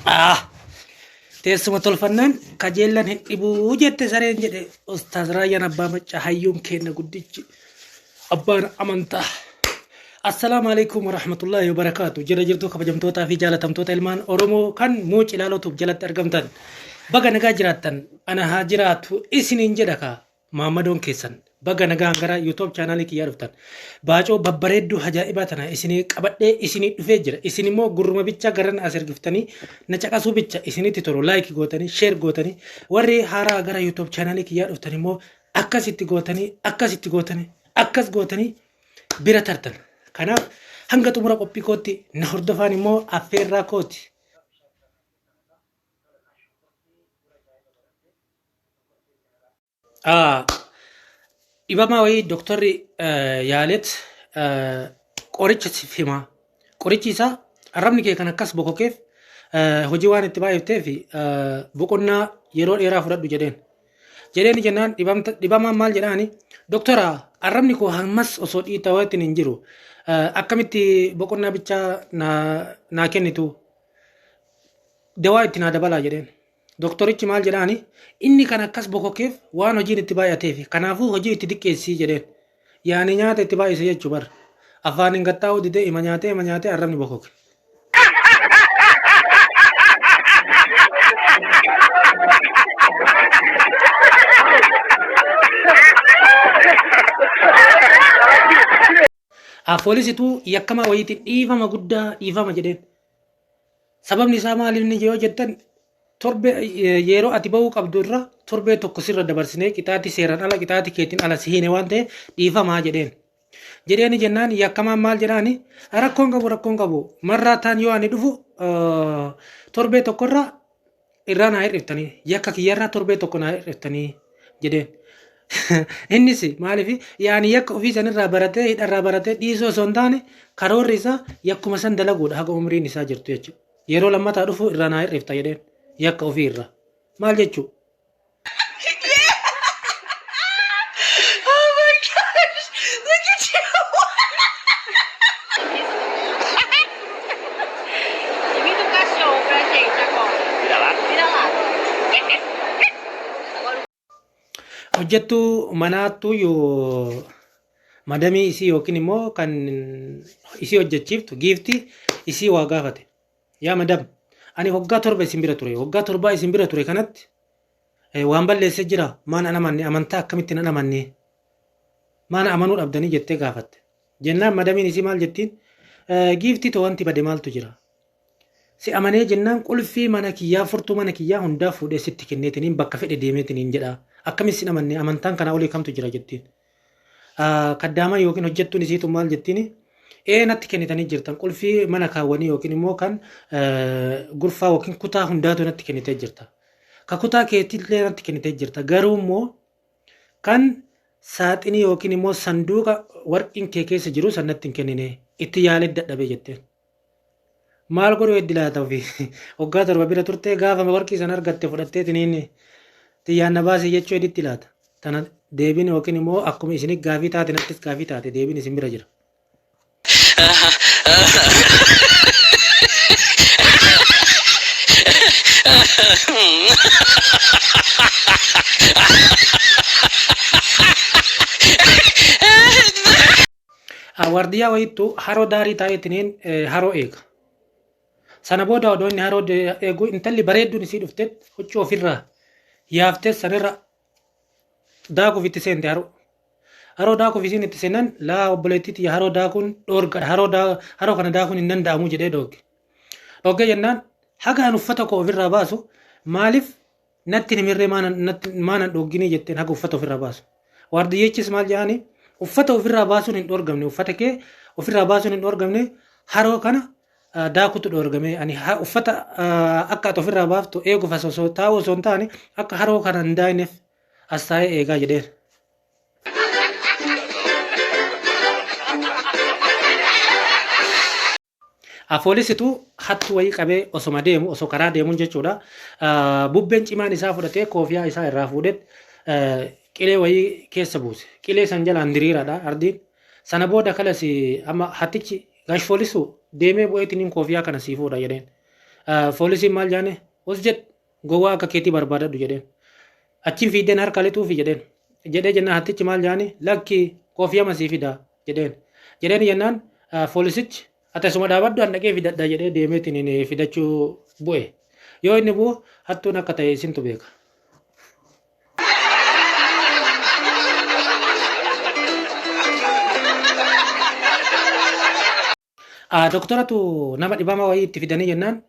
Ah! Teessuma tolfannaan kajeellan hin dhibuu jette sareen jedhe Ustaaz Raayyaan Abbaa Maccaa hayyuun keenna guddichi abbaan amantaa. Assalaamu alaikum warahmatullaahi wabarakaatu. Jira jirtuu kabajamtootaa fi jaalatamtoota ilmaan Oromoo kan Muuci Laaloo Tube jalatti argamtan. Baga nagaa jiraattan ana haa jiraatu isiniin jedha kaa. Maammadoon keessan baga nagaan gara YouTube chaanaalii kiyyaa dhuftan. Baacoo babbareedduu hajaa'ibaa tana isinii qabadhee isinii dhufee jira. Isin immoo gurruma bichaa garan as ergiftanii na caqasuu bicha isinitti tolu like gootanii share gootanii warri haaraa gara YouTube chaanaalii kiyyaa dhuftan immoo akkasitti gootanii akkasitti gootanii akkas gootanii bira tartan. Kanaaf hanga xumura qophii kootti na hordofaan immoo affeerraa kooti. Dhibamaa wayii doktorri yaaleet qoricha siif hima. Qorichi isaa arrabni kee kan akkas bokokeef hojii waan itti baay'ifteef boqonnaa yeroo dheeraa fudhadhu jedheen. Jedheen jennaan dhibamaan maal jedhaani doktora arrabni koo hammas osoo dhiitaweetiin hin jiru akkamitti boqonnaa bichaa naa kennitu dawaa itti naa dabalaa jedheen. Doktorichi maal jedhaani inni kan akkas bokokeef waan hojiin itti baay'ateefi kanaafuu hojii itti diqqeessii jedheen. Yaani nyaata itti baay'ise jechuu bar. Afaaniin gattaa'uu didee ima nyaatee ima nyaatee arrabni bokoke. Poolisitu yakkamaa wayiitiin dhiifama guddaa dhiifama jedheen. Sababni isaa maal inni yoo jettan torbee yeroo ati ba'uu qabdu irra torbee tokko sirra dabarsinee qixaatii seeraan ala qixaatii keetiin ala si hiine waan ta'eef dhiifamaa jedheen. Jedheeni jennaan yakkamaan maal jedhaani rakkoon qabu rakkoon qabu marraa taan yoo ani dhufu torbee tokkorra irraa naa hir'iftanii yakka kiyyarraa torbee tokko naa hir'iftanii jedheen. Innis maaliif yaani yakka ofii sanirraa baratee hidharraa baratee dhiisuu osoo hin taane karoorri isaa yakkuma san dalaguudha haga umriin isaa jirtu jechuudha. Yeroo lammataa dhufu irraa naa hir'ifta jedheen yakka ofii irraa. Maal jechuu? Oh my gosh! Look at you! Imita um cachorro pra gente agora. Vira lá. Vira lá. Agora Hojjettuu manaattuu yoo madamii isii yookiin immoo kan isii hojjechiiftu giiftii isii waa gaafate. Yaa madam ani waggaa torba isin bira ture waggaa torbaa isin bira ture kanatti waan balleesse jira maan an amanne amantaa akkamitti nan amanne maan amanuu dhabdanii jettee gaafatte. Jennaan madamiin isii maal jettiin giiftii too wanti bade maaltu jira. Si amanee jennaan qulfii mana kiyyaa furtuu mana kiyyaa hundaa fuudhee sitti kenneetiniin bakka fedhe deemeetiniin jedha. Akkamitti sin amanne amantaan kanaa olii kamtu jira jettiin. Kaddaamaa yookiin hojjettuun isiitu maal jettiin ee natti kennitanii jirtan qulfii mana kaawwanii yookiin immoo kan gurfaa yookiin kutaa hundaatu natti kennitee jirta. Ka kutaa keetillee natti kennitee jirta garuu immoo kan saaxinii yookiin immoo sanduuqa warqiin kee keessa jiru san natti hin kennine itti yaalee dadhabee jetteen. Maal godhuu heddi laata ofii waggaa torba bira turtee gaafa warqii san argatte fudhattee tiniin xiyyaan na baasii jechuu heditti laata. Tana deebiin yookiin immoo akkuma isinit gaafii taate nattis gaafii taate deebiin isin bira jira. Waardiyaa wayittu haroo daarii taa'eetiniin haroo eega. Sana booda odoo inni haroo eegu intalli bareedduun isii dhufte huccuu ofirraa yaaftee sanirra daakuuf itti seente haroo. Haroo daakuuf isiin itti seenan laa obboleettii tiyya haroo daakuun dhoorgadha haroo haroo kana daakuun hin danda'amu jedhee dhoogge. Dhoogge jennaan haga an uffata koo ofirraa baasu maaliif natti hin himirree maanan dhoogginii jetteen haga uffata ofirraa baasu. Waardiyyichis maal jedhaani uffata ofirraa baasuun hin dhoorgamne uffata kee ofirraa baasuun hin dhoorgamne haroo kana daakutu dhoorgame ani uffata akka ati ofirraa baaftu eeguuf as osoo taa'u osoo hin taane akka haroo kana hin daayneef as taa'ee eegaa jedheen. Afoolisitu hattuu wayii qabee osoma deemu osoo karaa deemuun jechuudha. Bubbeen cimaan isaa fudhatee koofiyaa isaa irraa fuudheet qilee wayii keessa buuse. Qilee san jalaan diriiraadha ardiin. Sana booda kalas amma hattichi gaash foolisu deemee bu'eetiniin koofiyaa kana sii fuudha jedheen. Foolisiin maal jaane os jedh gowwaa akka keetii barbaadadhu jedheen. Achiin fiiddeen harka lixuufi jedheen. Jedhee jennaan hattichi maal jaani lakki koofiyama sii fida jedheen. Jedheen jennaan foolisichi ati asuma dhaabadhu an dhaqee fidadha jedhee deemeetiin fidachuu bu'e. Yoo inni bu'u hattuun akka ta'e isintu beeka. Doktoratu nama dhibama wayii itti fidanii jennaan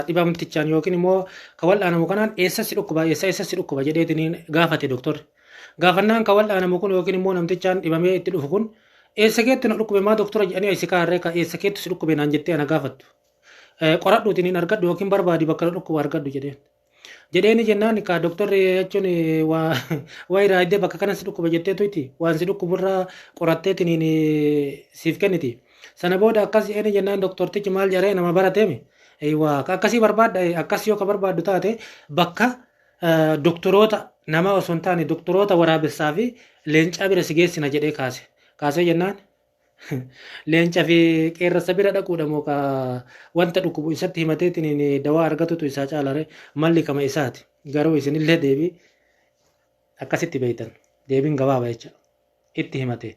dhibamtichaan yookiin immoo ka wal'aanamu kanaan eessa si dhukkuba eessa eessa si dhukkuba jedheetiin gaafate doktorri. Gaafannaan ka wal'aanamu kun yookiin immoo namtichaan dhibamee itti dhufu kun eessa keetti na dhukkube maa doktora jedhanii si kaarree ka eessa keetti si dhukkube naan jettee ana gaafattu. Qoradhuutiin hin argadhu yookiin barbaadi bakka na dhukkubu argadhu jedheen. Jedheeni jennaan ka doktorri jechuun waa waa irraa bakka kana si dhukkuba jetteetu iti waan si dhukkuburraa qoratteetiin siif kenniti. Sana booda akkas jedheeni jennaan doktortichi maal jedhee nama barateemi. Waa akkasii barbaadda akkas yoo ka barbaaddu taate bakka doktoroota nama osoo hin taane doktoroota waraabessaa fi leencaa bira si geessina jedhee kaase. Kaasee jennaan Leenca fi qeerransa bira dhaquudha moo ka wanta dhukkubu isatti himateetiin dawaa argatutu isaa caalare malli kama isaati. Garuu isinillee deebii akkasitti beektan. Deebiin gabaaba jecha. Itti himate.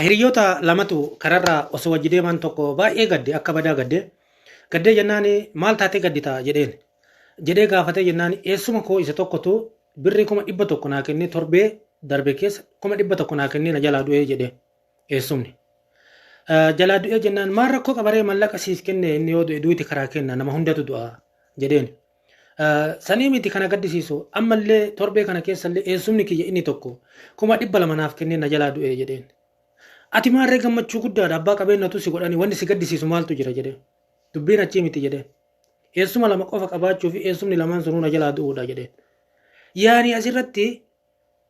Hiriyoota lamatu kararra osoo wajji deeman tokko baay'ee gadde akka badaa gadde. Gaddee jennaan maal taatee gaddita jedheen. Jedhee gaafatee jennaan eessuma koo isa tokkotu birrii 100,000 naa kennee torbee darbe keessa 100,000 naa kennee na jalaa du'ee jedhe eessumni. Jalaa du'ee jennaan maal rakkoo qabaree mallaqa siif kenne inni yoo du'e duuti karaa kenna nama hundatu du'a jedheen. Sanii miti kana gaddisiisu ammallee torbee kana keessallee eessumni kiyya inni tokko 200,000 naaf kennee na jalaa du'e jedheen. Ati maarree gammachuu guddaadha abbaa qabeenyatu si godhanii wanni si gaddisiisu maaltu jira jedheen. Dubbiin achii miti jedheen. Eessuma lama qofa qabaachuu fi eessumni lamaan sunuu na jalaa du'uudha jedheen. Yaani asirratti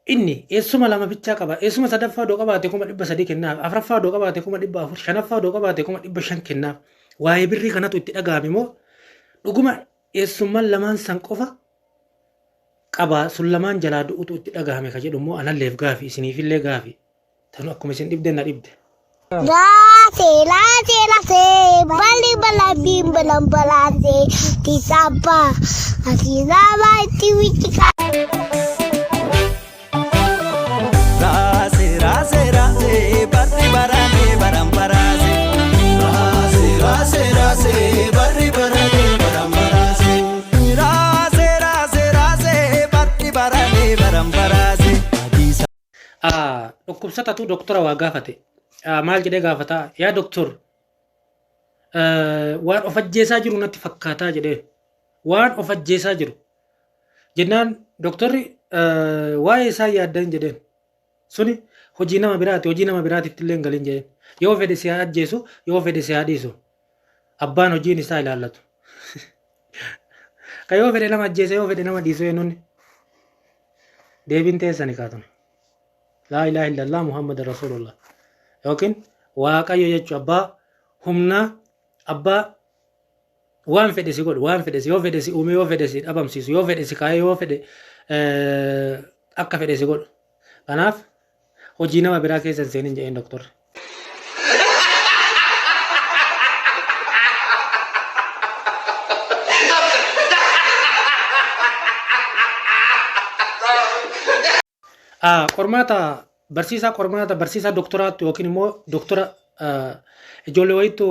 inni eessuma lama bichaa qaba. Eessuma sadaffaa odoo qabaate 300,000 kennaaf. Afraffaa odoo qabaate 400,000. Shanaffaa odoo qabaate 500,000 kennaaf. Waa'ee birrii kanatu itti dhaga'ame moo dhuguma eessumman lamaan san qofa qaba sun lamaan jalaa du'utu itti dhagahame ka jedhu immoo analleef gaafi isiniifillee gaafi tanu akkuma isin dhibde na dhibde. Laase laase laase bali bala bim balam balase tisaba asiraba itti wichika. Raase raase raase barri barane baran baraase. Raase raase raase barri barane baran baraase. Raase raase raase barri barane baran baraase. Adiisa. Dhukkubsatatu doktora waa gaafate. Maal jedhee gaafata? Yaa doktor waan of ajjeesaa jiru natti fakkaataa jedhee. Waan of ajjeesaa jiru. Jennaan doktorri waa'ee isaa yaaddan jedheen. Suni hojii nama biraati, hojii nama biraatitti illee hin galin jedheen. Yoo fedhe si haa ajjeesu, yoo fedhe si haa dhiisu. Abbaan hojiin isaa ilaallatu. Ka yoo fedhe nama ajjeese, yoo fedhe nama dhiisu eenyuun. Deebiin teessani kaatun. Laa ilaaha illallah Muhammad Rasulullah. Yookiin Waaqayyo jechuun abbaa humnaa, abbaa waan fedhe si godhu waan fedhe si yoo fedhe si uume yoo fedhe si dhabamsiisu yoo fedhe si kaa'ee yoo fedhe akka fedhe si godhu kanaaf hojii nama biraa keessa hin seenin jedheen doktorri. Qormaata barsiisaa qormaata barsiisaa doktoraatti yookiin immoo doktora ijoollee wayiitu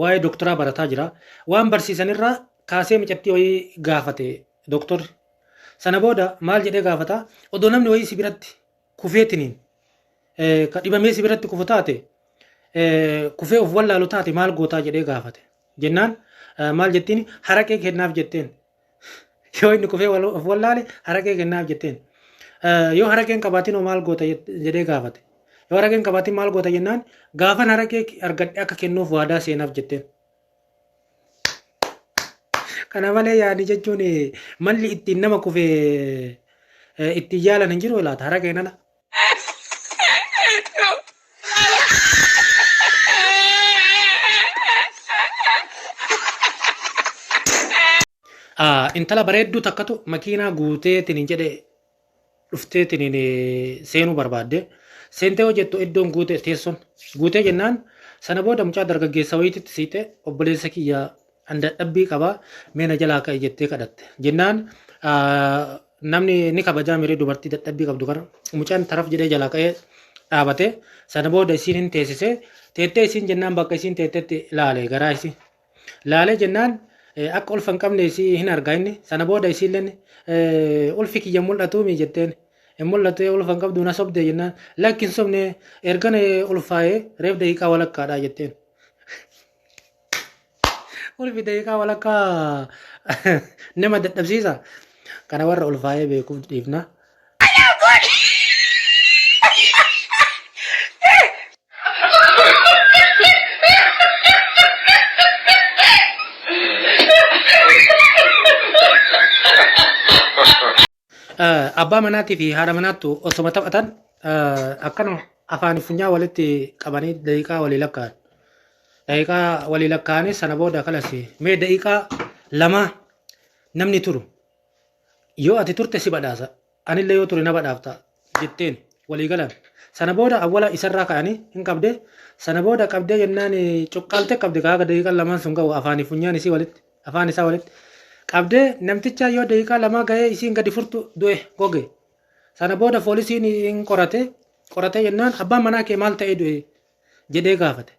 waa'ee doktoraa barataa jira. Waan barsiisanirraa kaasee micattii wayii gaafate doktorri. Sana booda maal jedhee gaafata? Odoo namni wayii si biratti kufeetiniin ka dhibamee si biratti kufu taate kufee of wallaalu taate maal gootaa jedhee gaafate. Jennaan maal jettiin haraqee kennaaf jetteen. Yoo inni kufee of wallaale haraqee kennaaf jetteen. Yoo haraqeen qabaatin hoo maal goota jedhee gaafate. Yoo haraqeen qabaatin maal goota jennaan gaafan haraqee argadhe akka kennuuf waadaa seenaaf jetteen. Kana malee yaani jechuun malli ittiin nama kufee ittiin yaalan hin jiru laata haraqeen ala. Intala bareedduu takkatu makiinaa guuteetiin jedhe dhufteetiin seenuu barbaadde. Seentee hojjettu iddoon guute teessoon. Guutee jennaan sana booda mucaa dargaggeessa wayiititti siite obboleessa kiyya an dadhabbii qaba mee na jalaa ka'i jettee kadhatte. Jennaan namni ni kabajaa miree dubartii dadhabbii qabdu kana mucaan taraf jedhee jalaa ka'ee dhaabate sana booda isiin hin teessise teettee isiin jennaan bakka isiin teettetti laale garaa isii. Laalee jennaan akka ulfa hin qabne isii hin argaa inni sana booda isiilleen ulfi kiyya mul'atuumi jetteen. Hin mul'atu ulfa hin qabdu na sobde jennaan lakki hin sobne ergan ulfaa'ee reef daqiiqaa walakkaadha jetteen. Ulfi daqiiqaa walakkaa nama dadhabsiisa. Kana warra ulfaa'ee beekuuf dhiifna. Abbaa manaatii fi haadha manaattu osoma taphatan akkanuma afaan funyaan walitti qabanii daqiiqaa walii lakkaa'an. Daqiiqaa walii lakkaa'anii sana booda kalas mee daqiiqaa lama namni turu yoo ati turte si badhaasa anillee yoo ture na badhaafta jetteen walii galan. Sana booda awwala isarraa ka'anii hin qabde sana booda qabdee jennaan cuqqaalte qabde kaaga daqiiqaa lamaan sun ga'u afaanii funyaan isii walitti afaan isaa walitti qabdee namticha yoo daqiiqaa lamaa ga'ee isiin gadi furtu du'e goge. Sana booda poolisiin hin qorate qoratee jennaan abbaan manaa kee maal ta'ee du'e jedhee gaafate.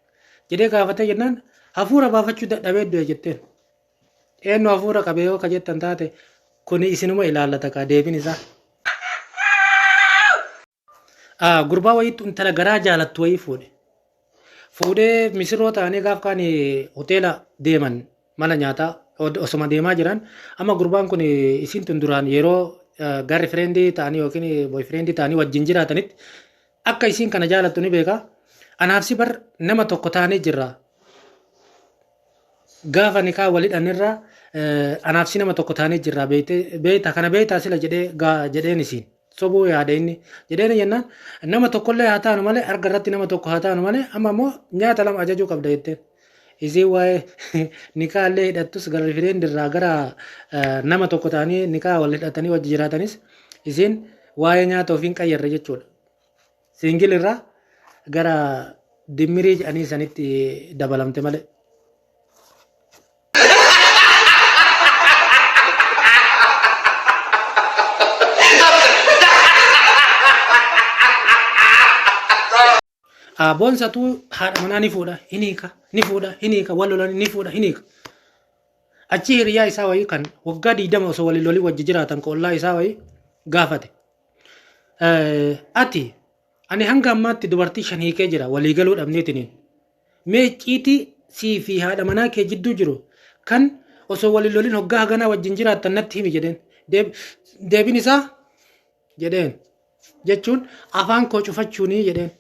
Jedhee gaafate jennaan hafuura baafachuu dadhabee du'e jetteen. Eenyu hafuura qabee yoo ka jettan taate kuni isinuma ilaallata kaa deebiin isaa. Gurbaa wayiitu intala garaa jaalattu wayii fuudhe. Fuudhee misirroo ta'anii gaaf kaan hoteela deeman mana nyaataa osoma deemaa jiran amma gurbaan kun isiin tun duraan yeroo garri fireendii ta'anii yookiin boyfriendii ta'anii wajjin jiraatanitti akka isiin kana jaalattu ni beeka. Anaaf si bar nama tokko taanee jirra. Gaafa nikaa wal hidhanirra anaaf si nama tokko taanee jirra beekta kana beektaa sila jedhee jedheen isiin. Sobuu yaada inni jedheen jennaan nama tokkollee haa taanu malee arga irratti nama tokko haa taanu malee amma immoo nyaata lama ajajuu qabda jetteen. Isiin waa'ee nikaallee hidhattus gara rifireendirraa gara nama tokko ta'anii nikaa wal hidhatanii wajji jiraatanis isiin waa'ee nyaata ofiin qayyarre jechuudha. Siingil irraa gara dimmirii jedhanii sanitti dabalamte malee. Boonsatu haadha manaa ni fuudha, hin hiika, ni fuudha, hin hiika, wal lolan ni fuudha, hin hiika. Achi hiriyaa isaa wayii kan waggaa 20 osoo waliin lolii wajji jiraatan qoollaa isaa wayii gaafate. Ati ani hanga ammaatti dubartii shan hiikee jira walii galuu dhabneetiniin. Mee icciitii sii fi haadha manaa kee jidduu jiru kan osoo wal hin lolin hoggaa haganaa wajjin jiraattan natti himi jedheen. Deebiin isaa jedheen jechuun afaan koo cufachuunii jedheen.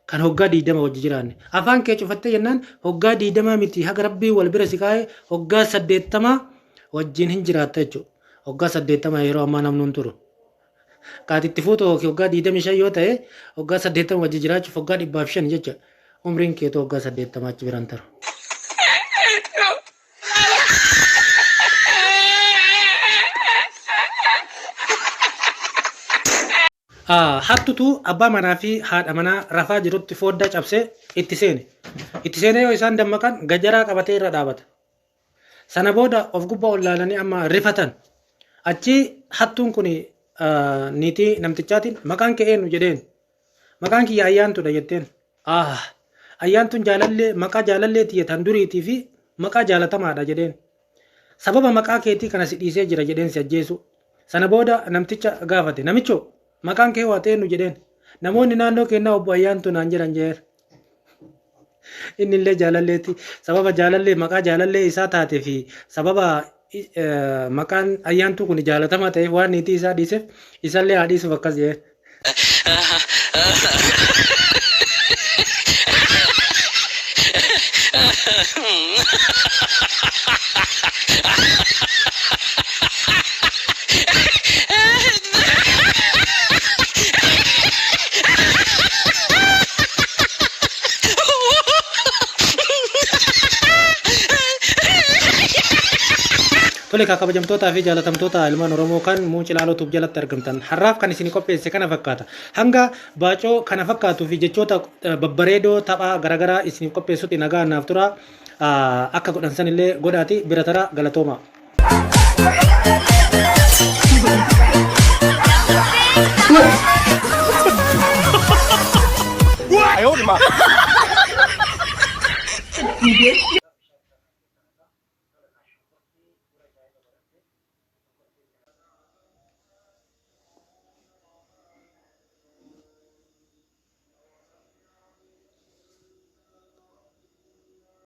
Kan hoggaa 20 wajji jiraanne. Afaan kee cufattee jennaan hoggaa 20 miti haga rabbii wal bira si kaa'e hoggaa 80 wajjin hin jiraatta jechuudha. Hoggaa 80 yeroo ammaa namni hin turu. Kaati itti fuutu hoggaa 25 yoo ta'e hoggaa 80 wajji jiraachuuf hoggaa 105 jecha. Umriin keetu hoggaa 80 achi biraan taru. Hattutu abbaa manaa fi haadha manaa rafaa jirutti fooddaa cabsee itti seene. Itti seenee yoo isaan dammaqan gajaraa qabatee irra dhaabata. Sana booda of gubbaa ol laalanii amma rifatan. Achi hattuun kun niitii namtichaatiin maqaan kee eenyu jedheen. Maqaan kiyya ayyaantuudha jetteen. Ah ayyaantuun jaalallee maqaa jaalallee tiyya tan duriitii fi maqaa jaalatamaadha jedheen. Sababa maqaa keetii kana si dhiisee jira jedheen si ajjeesu. Sana booda namticha gaafate. Namichoo maqaan kee hoo ati eenyu jedheen. Namoonni naannoo keennaa obbo Ayyaantuu naan jedhan jedheen. Inni illee jaalalleetti sababa jaalallee maqaa jaalallee isaa taatee fi sababa maqaan ayyaantuu kun jaalatamaa ta'eef waan niitii isaa dhiiseef isallee haa dhiisuuf akkas jedheen. Tole kaa kabajamtootaa fi jaalatamtoota ilmaan Oromoo kan Muun Cilaaloo Tube jalatti argamtan har'aaf kan isin qopheesse kana fakkaata. Hanga baacoo kana fakkaatuu fi jechoota babbareedoo taphaa garaagaraa isiniif qopheessutti nagaa naaf tura. Akka godhan sanillee godhaati bira tara galatooma.